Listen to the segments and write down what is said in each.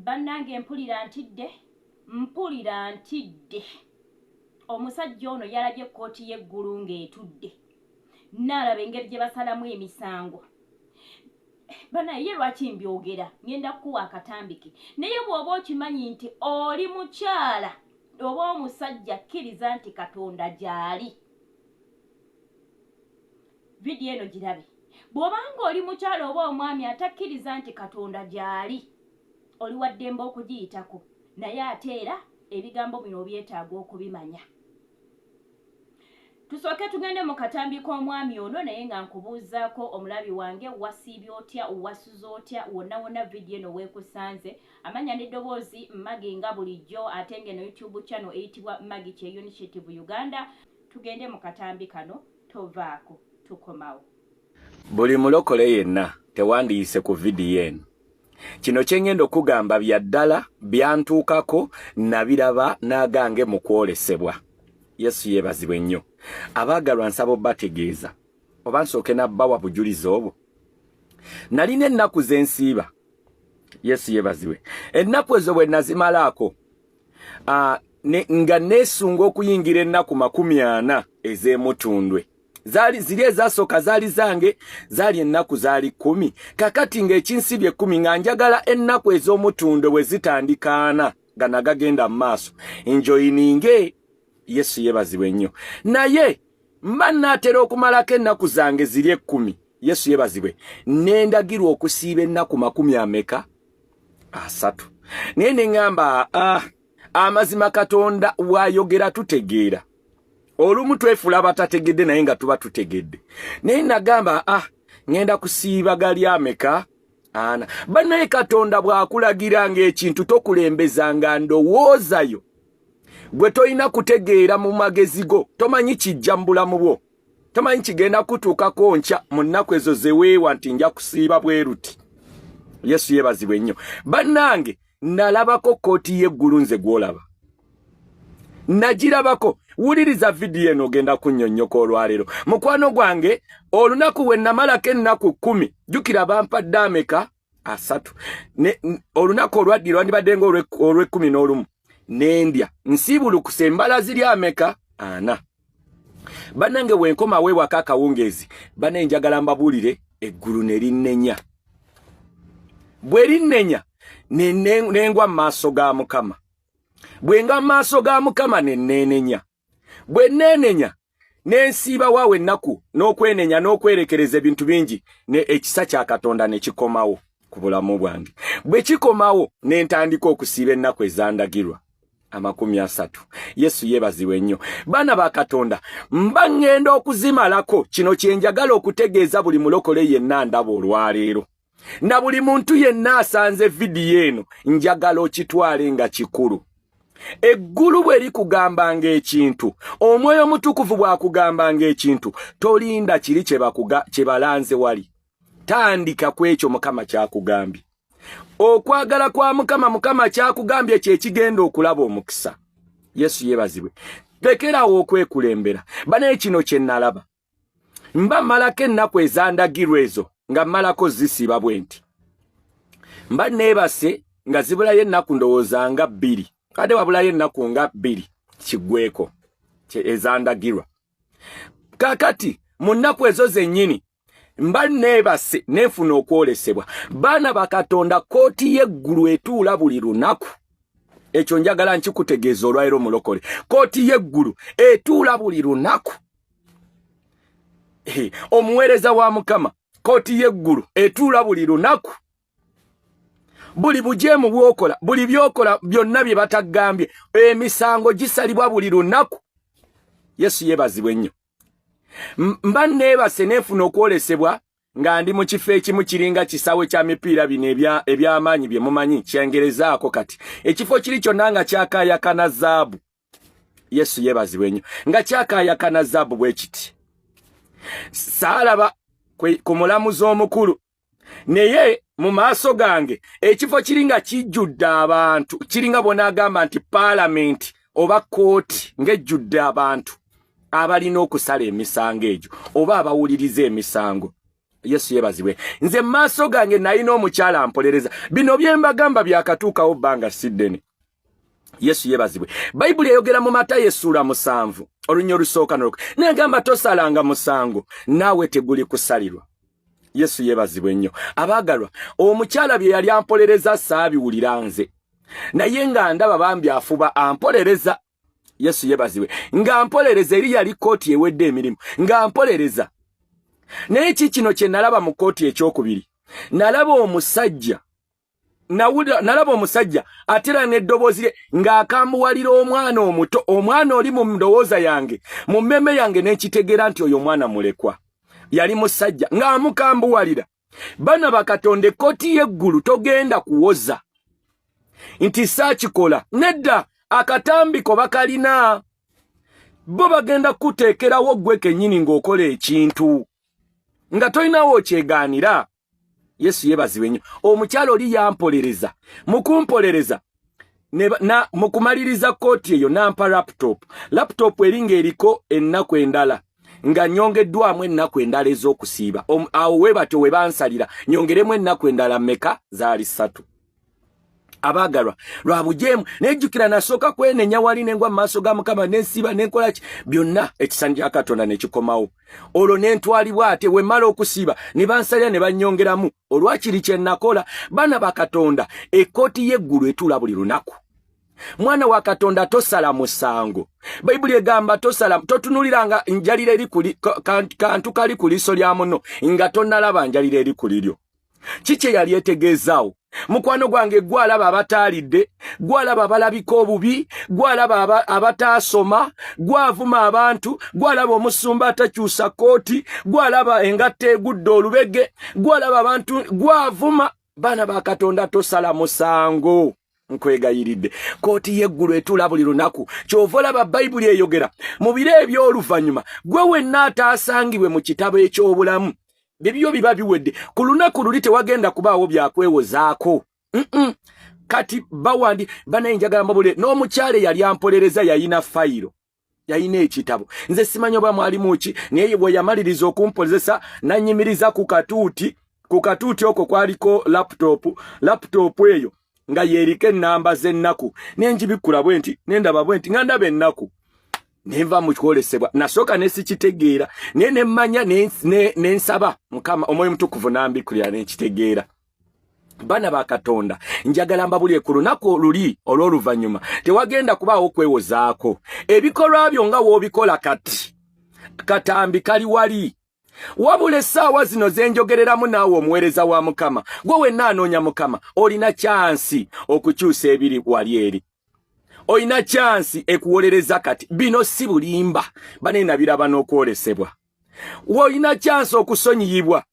Bannange, mpulira ntidde, mpulira ntidde. Omusajja ono yalabye ekkooti y'eggulu ng'etudde, naalaba engeri gye basalamu emisango. Banaye, ye lwaki mbyogera? Ngenda kukuwa akatambike, naye bw'oba okimanyi nti oli mukyala oba omusajja, kkiriza nti Katonda gy'ali, vidiyo eno girabe. Bw'obanga oli mukyala oba omwami atakkiriza nti Katonda gy'ali, oli waddembe okugiyitako, naye ate era ebigambo bino obyetaaga okubimanya. Tusooke tugende mu katambi k'omwami ono, naye nga nkubuuzaako, omulabi wange, wasiibye otya? Wasuze otya? Wonna wonna vidiyo eno weekusanze, amanya n'eddoboozi Magi nga bulijjo, ate ng'eno YouTube channel eyitibwa Magi Kye Initiative Uganda. Tugende mu katambi kano, tovaako, tukomawo. Buli mulokole yenna tewandiyise ku vidiyo eno. Kino kye ŋŋenda okugamba bya ddala, byantuukako, nabiraba n'agange mu kwolesebwa. Yesu yeebazibwe nnyo. Abaagalwa, nsaba obbategeeza, oba nsooke nabbawa bujulizi obwo. Nalina ennaku ze nsiiba. Yesu yeebazibwe. Ennaku ezo bwe nazimalaako, nga neesunga okuyingira ennaku 40 ez'emutundwe. Zaali ziri ezasooka zaali zange, zaali ennaku zaali 10. Kakati ng'ekinsibye 10, nga njagala ennaku ez'omutundwe bwe zitandikaana nga nagagenda mu maaso njoyininge. Yesu yeebazibwe nnyo. Naye mba naatera okumalako ennaku zange ziri 10, Yesu yeebazibwe, nendagirwa okusiiba ennaku makumi ameka? 30. Naye ne ŋŋamba, ah, amazima Katonda bw'ayogera tutegeera. Olumu twefuula abatategedde, naye nga tuba tutegedde. Naye nagamba, ah, ŋŋenda kusiiba gali ameka? 40. Banaye, Katonda bw'akulagira ng'ekintu, tokulembezanga ndowoozayo. Gwe tolina kutegeera mu magezi go, tomanyi kijja mu bulamu bwo, tomanyi kigenda kutuukako nkya mu nnaku ezo zeweewa nti nja kusiiba bweruti. Yesu yeebazibwe nnyo. Bannange, nalabako kkooti y'eggulu. Nze gw'olaba nagirabako. Wuliriza vidiyo eno, ogenda kunnyonnyoka olwaleero, mukwano gwange. Olunaku we namalako ennaku 10, jjukira bampadde ameka? 30. Olunaku olwaddi lwandibadde nga olw'e-11, nendya nsiibulukuse embala ziri ameka? 40. Bannange, wenkomawo ewaka akawungeezi, bannaye, njagala mbabuulire, eggulu ne linnenya. Bwe linnenya, nengwa mu maaso ga Mukama. Bwe nga mu maaso ga Mukama, ne neenenya. Bwe neenenya, nensiiba waawo ennaku n'okwenenya n'okwerekereza ebintu bingi, ne ekisa kya Katonda ne kikomawo ku bulamu bwange. Bwe kikomawo, ne ntandika okusiiba ennaku ezandagirwa 30. Yesu yeebazibwe nnyo. Baana ba Katonda, mba ŋŋenda okuzimalako. Kino kye njagala okutegeeza buli mulokole yenna ndaba olwaleero na buli muntu yenna asanze vidiyo eno, njagala okitwale nga kikulu. Eggulu bwe likugambanga ekintu, Omwoyo Omutukuvu bw'akugambanga ekintu, tolinda kiri kye balanze wali. Tandika ku ekyo Mukama kyakugambye. Okwagala kwa Mukama, Mukama kyakugambye, kyekigenda okulaba omukisa. Yesu yeebazibwe. Lekerawo okwekulembera. Banaye, kino kye nalaba. Mba mmalako ennaku ezandagirwa ezo, nga mmalako zisiiba bwe nti, mba neebase nga zibulayo ennaku ndowooza nga 2, ate wabulayo ennaku nga 2 kiggweko ezandagirwa. Kakati mu nnaku ezo zennyini mba neebase, nenfuna okwolesebwa. Baana bakatonda, kooti y'eggulu etuula buli lunaku. Ekyo njagala nkikutegeeza olwaliro, mulokole. Kooti y'eggulu etuula buli lunaku. Omuweereza wa Mukama, kooti y'eggulu etuula buli lunaku. Buli bujeemu bwokola, buli byokola byonna bye batagambye, emisango gisalibwa buli lunaku. Yesu yeebazibwe nnyo. Mba neebase, neefuna okwolesebwa nga ndi mu kifo ekimu kiringa kisaawe kya mipiira bino eby'amaanyi bye mumanyi, kyengerezaako. Kati ekifo kiri kyonna nga kyakaayakana zaabu. Yesu yeebazibwe nnyo. Nga kyakaayakana zaabu bwe kiti. Saalaba ku mulamuzi omukulu, naye mu maaso gange ekifo kiri nga kijjudde abantu, kiringa bw'onaagamba nti paalamenti oba kooti ng'ejjudde abantu abalina okusala emisango egyo oba abawuliriza emisango. Yesu yebazibwe. Nze mu maaso gange nalina omukyala ampolereza. Bino bye mbagamba byakatuukawo bbanga si ddene. Yesu yebazibwe. Bayibuli eyogera mu Matayo essuula 7 olunya olusooka noluk nagamba tosalanga musango naawe teguli kusalirwa. Yesu yebazibwe nnyo. Abaagalwa, omukyala bye yali ampolereza saabiwulira nze, naye nga ndaba bambi afuba ampolereza. Yesu yebazibwe. Nga mpolereza eri yali kkooti ewedde emirimu, nga mpolereza. Naye ki kino kye nalaba mu kkooti ekyokubiri, nalaba omusajja nalaba omusajja atera n'eddoboozi lye ng'akambuwalira omwana omuto. Omwana oli mu ndowooza yange, mu mmeme yange, n'ekitegeera nti oyo omwana mulekwa. Yali musajja ng'amukambuwalira. Bana bakatonda, ekkooti y'eggulu togenda kuwoza nti saakikola. Nedda, akatambiko bakalina bo, bagenda kukuteekerawo ggwe kennyini ng'okola ekintu nga tolinawo okyegaanira. Yesu yeebazibwe nnyo. Omukyalo oli yampolereza. Mu kumpolereza, mu kumaliriza kkooti eyo nampa laptop. Laptop eri ng'eriko ennaku endala, nga nyongeddwamu ennaku endala ez'okusiiba. Awo we batyo we bansalira nyongeremu ennaku endala mmeka? Zaali 3. Abaagalwa, lwa bujeemu. Nejjukira nasooka kwenenya wali, nengwa mu maaso ga Mukama, nensiiba, nenkola ki byonna, ekisani kya Katonda ne kikomawo. Olwo nentwalibwa ate we mmala okusiiba ne bansalira ne bannyongeramu olwakiri kye nakola. Baana ba Katonda, ekkooti y'eggulu etuula buli lunaku. Mwana wa Katonda, tosala musango. Bayibuli egamba tosala, totunuliranga njalira eri kantu kali ku liiso lya muno nga tonnalaba njalira eri ku liryo. Kiki yali etegeezaawo? Mukwano gwange, gwalaba abataalidde, gwalaba abalabika obubi, gwalaba abataasoma, gwavuma abantu, gwalaba omusumba atakyusa kooti, gwalaba engatta egudde olubege, gwalaba abantu gwavuma. Baana ba Katonda, tosala musango, nkwegayiridde. Kooti y'eggulu etuula buli lunaku. Kyova olaba Bayibuli eyogera mu biro eby'oluvannyuma, gwe wenna ataasangibwe mu kitabo eky'obulamu, bibyo biba biwedde. Ku lunaku luli tewagenda kubaawo byakwewozaako. Kati bawandi banaye, njagala mbabule n'omukyala eyali ampolereza yayina fayiro, yalina ekitabo. Nze simanyi oba mwalimu ki, naye bwe yamaliriza okumpozesa nanyimiriza ku katuuti. Ku katuuti okwo kwaliko laptop. Laptop eyo nga yeriko ennamba z'ennaku. Nenjibikkula bwe nti, nendaba bwe nti, nga ndaba ennaku, nenva mu kwolesebwa. Nasooka ne sikitegeera, naye nemmanya, nensaba Mukama Omwoyo Mutukuvu nambikkulira, nenkitegeera. Bana ba Katonda, njagala mbabulye, ku lunaku oluli olw'oluvannyuma tewagenda kubaawo kwewozaako. Ebikolwa byo nga w'obikola kati, katambi kali wali. Wabula essaawa zino zenjogereramu naawe omuweereza wa Mukama, gwe wenna anoonya Mukama, olina chance okukyusa ebiri wali eri. Olina chance ekuwolereza kati. Bino si bulimba, banene, nabiraba n'okwolesebwa. Olina chance okusonyiyibwa,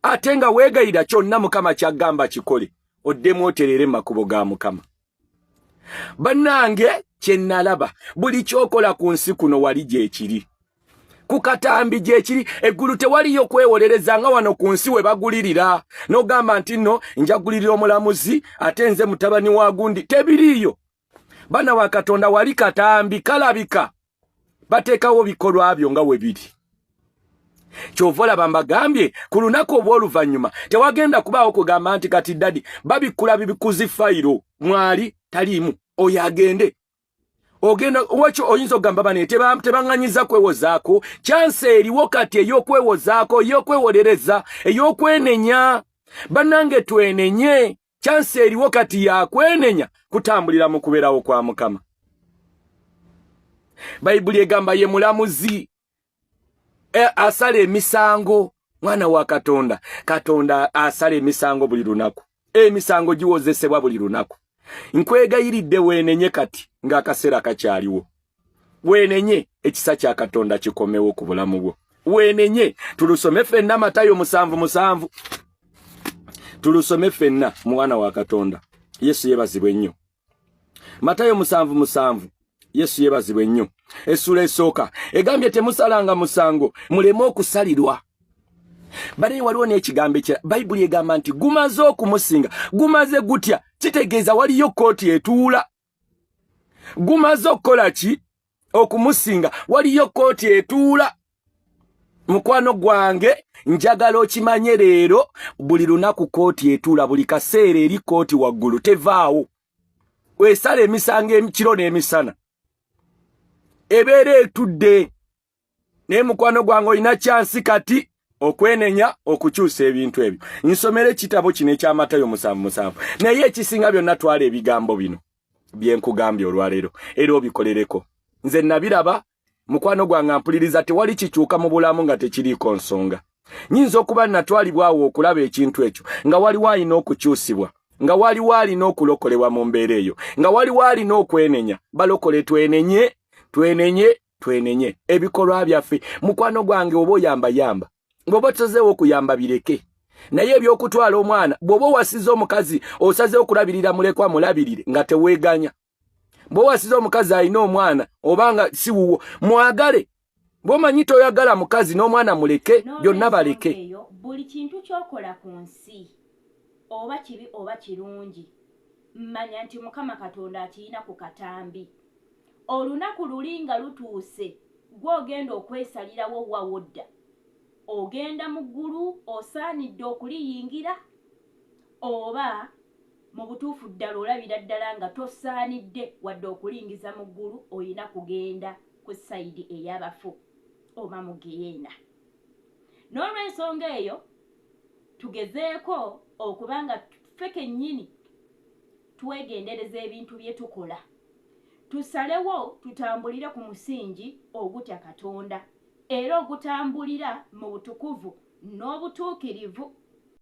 ate nga weegayira kyonna Mukama kyagamba kikole, oddemu otereere mu makubo ga Mukama. Bannange, kye nalaba, buli kyokola ku nsi kuno wali gyekiri, ku katambi gyekiri. Eggulu tewaliyo kwewolereza nga wano ku nsi we bagulirira n'ogamba nti nno njagulirira omulamuzi, ate nze mutabani wa gundi. Tebiriiyo, bana wa Katonda. Wali katambi kalabika, bateekawo bikolwa byo nga we biri. Kyova olaba mbagambye, ku lunaku obw'oluvannyuma tewagenda kubaawo kugamba nti kati daddy babikkula bibikuzi fayiro mwali taliimu, oyo agende. Ogenda wakyo oyinza okugamba bane tebaŋŋanyiza kwewozaako. Chance eriwo kati ey'okwewozaako, ey'okwewolereza, ey'okwenenya. Bannange, twenenye. Chance eriwo kati yakwenenya, kutambulira mu kubeerawo kwa Mukama. Bayibuli egamba ye mulamuzi asala emisango. Mwana wa Katonda, Katonda asala emisango buli lunaku. Emisango giwozesebwa buli lunaku. Nkwegayiridde, weenenye kati ng'akaseera kakyaliwo. Weenenye, ekisa kya Katonda kikomewo ku bulamu bwo. Weenenye. Tulusome ffenna, Matayo 7:7, tulusome ffenna. Mwana wa Katonda, Yesu yeebazibwe nnyo. Matayo 7:7. Yesu yeebazibwe nnyo. Essula esooka egambye, "Temusalanga musango muleme okusalirwa." Banaye, waliwo n'ekigambo ekira. Bayibuli egamba nti gumaze okumusinga. Gumaze gutya? Kitegeeza waliyo kooti etuula. Gumaze okukola ki? Okumusinga. Waliyo kooti etuula. Mukwano gwange, njagala okimanye leero, buli lunaku kooti etuula, buli kaseera eri kooti waggulu tevaawo, esala emisango ekiro n'emisana, ebeera etudde. Naye mukwano gwange, olina chance kati okwenenya, okukyusa ebintu ebyo. Nsomera ekitabo kino ekyamatayo 7:7. Naye ekisinga byonna, twala ebigambo bino byenkugambye olwaleero era obikolereko. Nze nabiraba, mukwano gwange ampuliriza, tewali kikyuka mu bulamu nga tekiriiko nsonga. Nyinza okuba natwalibwawo okulaba ekintu ekyo nga waliwo alina okukyusibwa, nga waliwo alina okulokolebwa mu mbeera eyo, nga waliwo alina okwenenya. Balokole, twenenye, twenenye, twenenye ebikolwa byaffe. Mukwano gwange, oba oyamba yamba, bw'oba otozeewo okuyamba bireke. Naye ebyokutwala omwana, bw'oba owasiza omukazi, osazeewo okulabirira mulekwa, mulabirire nga teweeganya. Bw'owasiza omukazi alina omwana, obanga si wuwo, mwagale. Bw'omanyi toyagala mukazi n'omwana, muleke, byonna baleke. Eyo buli kintu ky'okola ku nsi, oba kibi oba kirungi, mmanya nti Mukama Katonda akiyina ku katambi. Olunaku luli nga lutuuse, gw'ogenda okwesalirawo wawodda ogenda mu ggulu, osaanidde okuliyingira, oba mu butuufu ddala olabira ddala nga tosaanidde wadde okulingiza mu ggulu, olina kugenda ku side ey'abafu oba mu geyeena. N'olw'ensonga eyo, tugezeeko okuba nga ffe kennyini twegendereza ebintu bye tukola, tusalewo tutambulire ku musingi ogutya Katonda era ogutambulira mu butukuvu n'obutuukirivu.